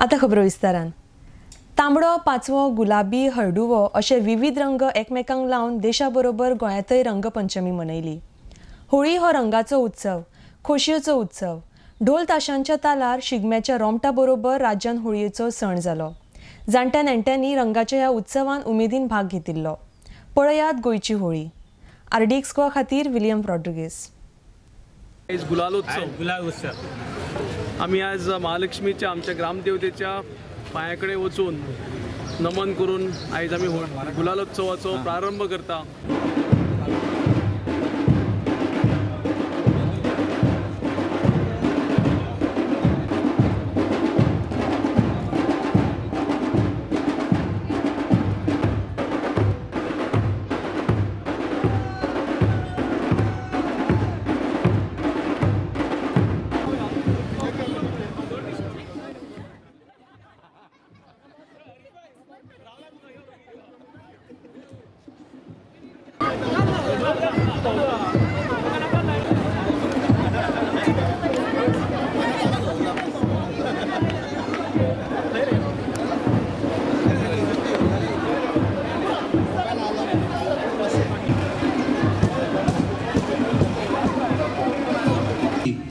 आतां खबरो विस्तारान. तांबडो, पाचवो, गुलाबी, हळडुवो अशे विविध रंग एकमेकांक लावन देशा बरोबर गोंयांतय रंगपंचमी मनयली. होळी हो रंगाचो उत्सव, खोशयेचो उत्सव. ढोल ताशांच्या तालार शिगम्याच्या रोमटा बरोबर राज्यान होळयेचो सण जालो. जाणट्या नेणट्यांनी रंगाच्या ह्या उत्सवान उमेदीन भाग घेतिल्लो. पळयात गोंयची होळी. आरडीएक्स गोवा खातीर विलियम रॉड्रिगेस. आयज गुलालोत्सव, गुलाल उत्सव. आमी आज महालक्ष्मीच्या आमच्या ग्रामदेवतेच्या पांया कडेन वचून नमन करून आयज आमी गुलालोत्सवाचो प्रारंभ करता.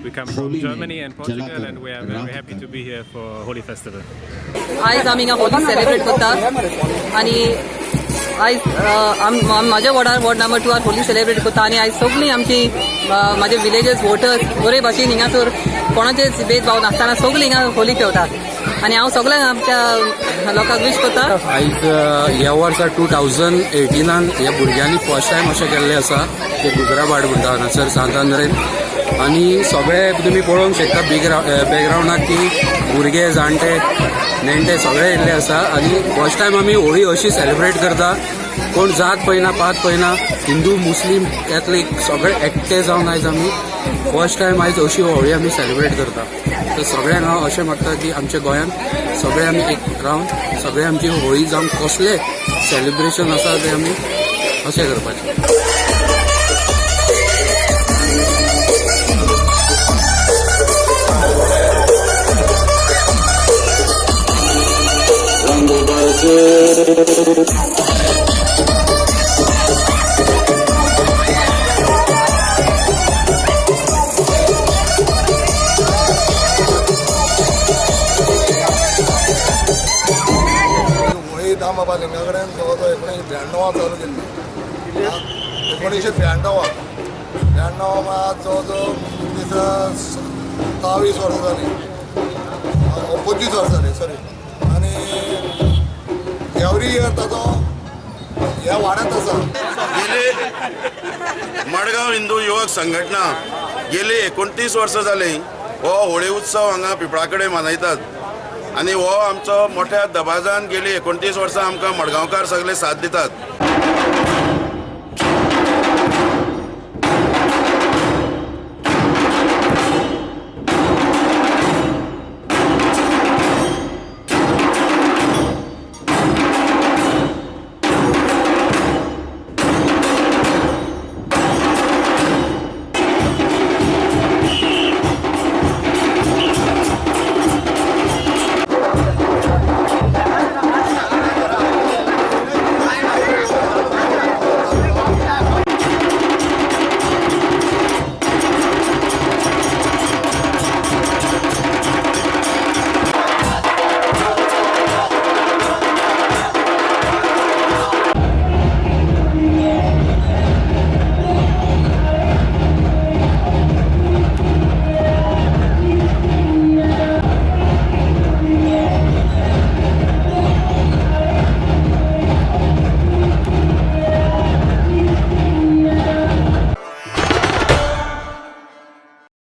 We come from Germany and Portugal, and we are very happy to be here for Holi Festival. आयज आमी हिंगा होली सेलिब्रेट करता आनी आयज म्हाज्या वॉर्डार वॉर्ड नंबर 2 होली सेलिब्रेट करता आनी आयज सगळीं आमची म्हाजे विलेजर्स वोटर्स बरे भाशेन हिंगासर कोणाचेच भेदभाव नासतना सगळीं हिंगा होली खेळटात आनी हांव सगळ्यांक आमच्या लोकांक विश करता. आयज ह्या वर्सा 2018 ह्या भुरग्यांनी फर्स्ट टायम अशें केल्लें आसा की गुजराबाड म्हणटा हांगासर सांत आंद्रेन आनी सगळे तुमी पळोवंक शकता बॅकग्रावंडाक की भुरगे, जाणटे, नेणटे सगळे येयल्ले आसा आनी फर्स्ट टायम आमी होळी अशी सेलिब्रेट करता. कोण जात पळयना, पात पळयना, हिंदू, मुस्लीम, कॅथलीक सगळे एकटे जावन आयज आमी फर्स्ट टायम आयज अशी होळी आमी सेलिब्रेट करता. तर सगळ्यांक हांव अशें मागता की आमच्या गोंयांत सगळे आमी एक रावन सगळे आमची होळी जावन कसले सेलिब्रेशन आसा तें आमी अशें करपाचें. होळी दामबाबा लिंगा कडेन जवळ जवळ 1992 चालू केल्ली. 1992 आज जवळ जवळ दिसा 27 वर्सां जालीं, 25 वर्सां जालीं सॉरी. आनी एवरी इयर ताचो ह्या वाड्यांत आसा. गेले मडगांव हिंदू युवक संघटना गेली 29 वर्सां जालीं हो होळी उत्सव हांगा पिंपळा कडेन मनयतात आनी हो आमचो मोठ्या दबाजान गेली 29 वर्सां आमकां मडगांवकार सगळे साथ दितात.